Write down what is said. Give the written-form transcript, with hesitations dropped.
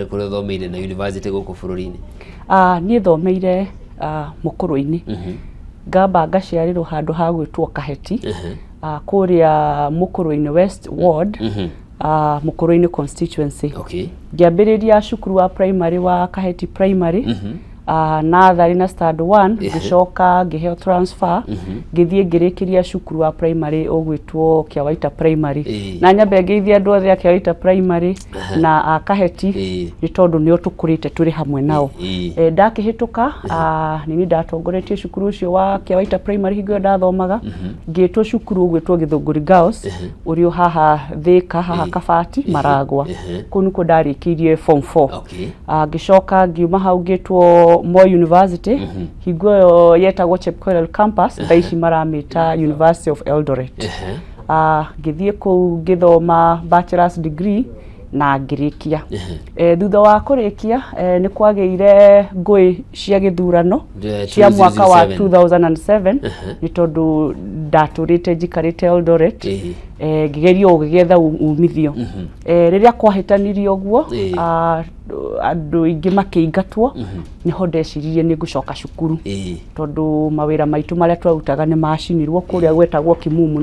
Kũrĩa ũthomeire na university gũkũ bũrũri-inĩ? Niĩ thomeire Mũkũrũ-inĩ, ngamba ngaciarĩrwo handũ ha gwĩtwo Kaheti, kũrĩa Mũkũrũ-inĩ West Ward, Mũkũrũ-inĩ constituency. Ngĩambĩrĩria cukuru wa primary wa Kaheti Primary, nursery na standard 1. Ngĩcoka ngĩheo transfer, ngĩthiĩ ngĩrĩkĩria cukuru wa primary ũgwĩtwo Kĩawaita Primary. Na nyambe ngeithie andũ othe a Kĩawaita Primary na a Kaheti, nĩ tondũ nĩo tũkũrĩte tũrĩ hamwe nao. Ndakĩhĩtũka, nĩ niĩ ndatongoretie cukuru ũcio wa Kĩawaita Primary hingo ĩyo ndathomaga. Ngĩtwo cukuru ũgwĩtwo Gĩthũngũri Girls, ũrĩ o haha Thĩka, haha Kabati Maragwa. Kũu nĩkuo ndarĩkĩirie form 4. Ngĩcoka ngiuma hau, ngĩtwo Moi University, hingo ĩyo yetagwo Chepkoilel Campus, thaa ici maramĩta University of Eldoret. Ngĩthiĩ kũu ngĩthoma bachelor's degree na ngĩrĩkia. Thutha wa kũrĩkia, nĩ kwagĩire ngũĩ cia gĩthurano cia mwaka wa 2007. 2007. Nĩ tondũ ndatũrĩte njikarĩte Eldoret, ngĩgerio gũgĩetha umithio. Rĩrĩa kwahĩtanirio ũguo, andũ aingĩ makĩingatwo, nĩho ndeciririe nĩ ngũcoka cukuru, tondũ mawĩra maitũ marĩa twarutaga nĩ macinirwo kũrĩa gwetagwo Kimumu.